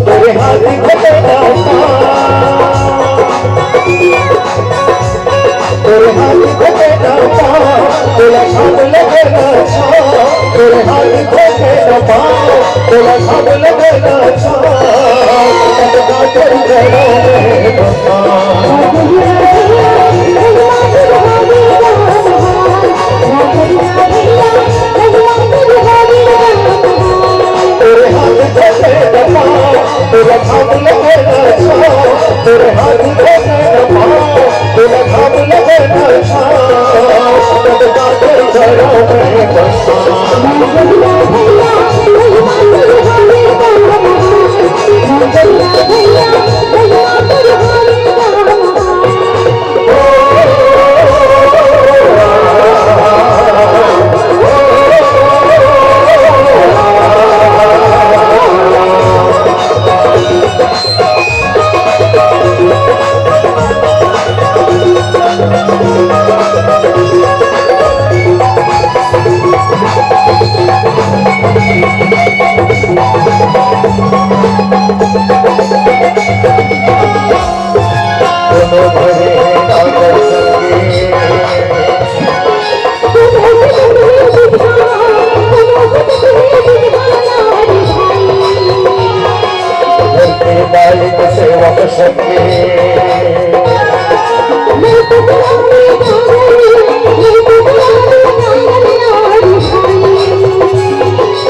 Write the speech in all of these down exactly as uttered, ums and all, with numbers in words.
तोरे हाथ धोके ना पाँव, तोरे हाथ धोके ना पाँव, तोला घाम लगे ना छाँव। तोरे हाथ धोके ना पाँव, तोला घाम लगे ना छाँव। तब का करी घरों में बसाव। तोरे हाथ धोके ना पाँव, तोला घाम लगे ना छाँव। तोरे हाथ धोके ना पाँव, तोला घाम लगे ना छाँव। तब का करी घरों में बसाव। मालिक सेवक संगे।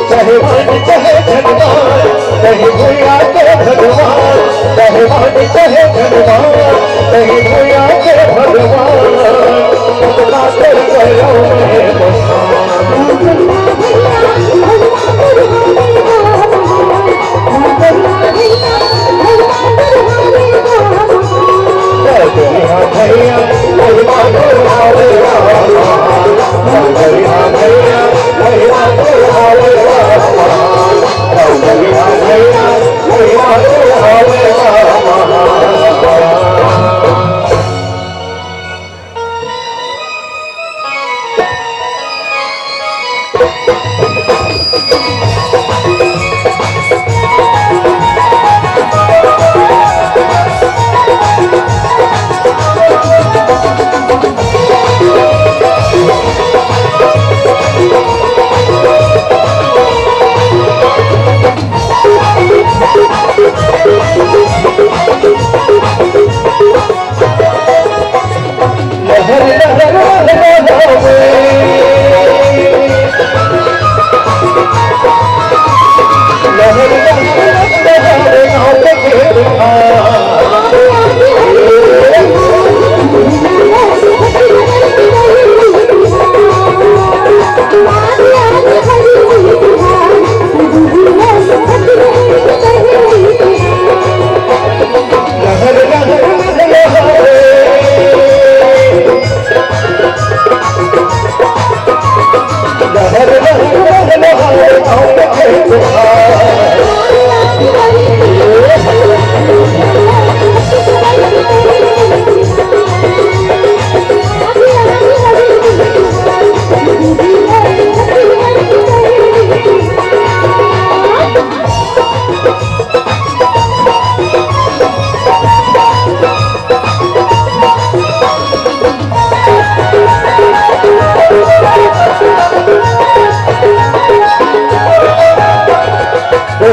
चाहे मान चाहे धनवान, कहीं भुइयां के भगवान। चाहे मान चाहे धनवान, कहीं भुइयां के भगवान।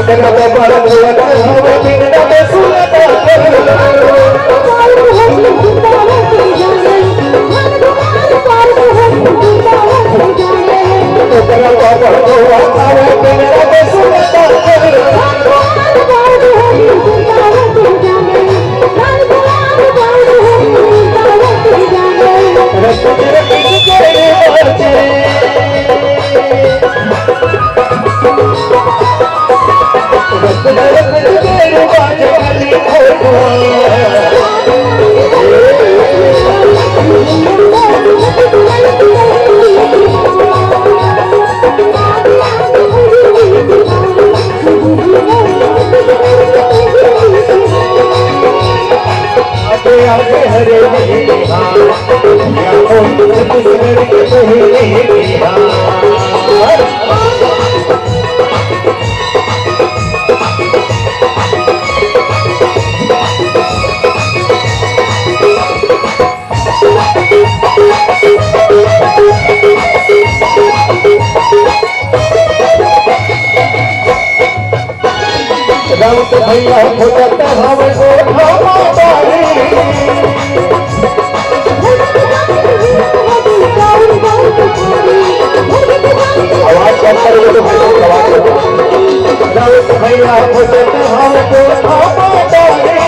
सतनाम करो मैं राउत भैया खोजत हवे गोठा मातारी। आवाज कम कर, वो तो भाई लोग आवाज कम कर। राउत भैया खोजत हवे गोठा मातारी।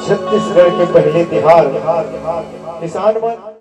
छत्तीसगढ़ के पहले तिहार किसान मन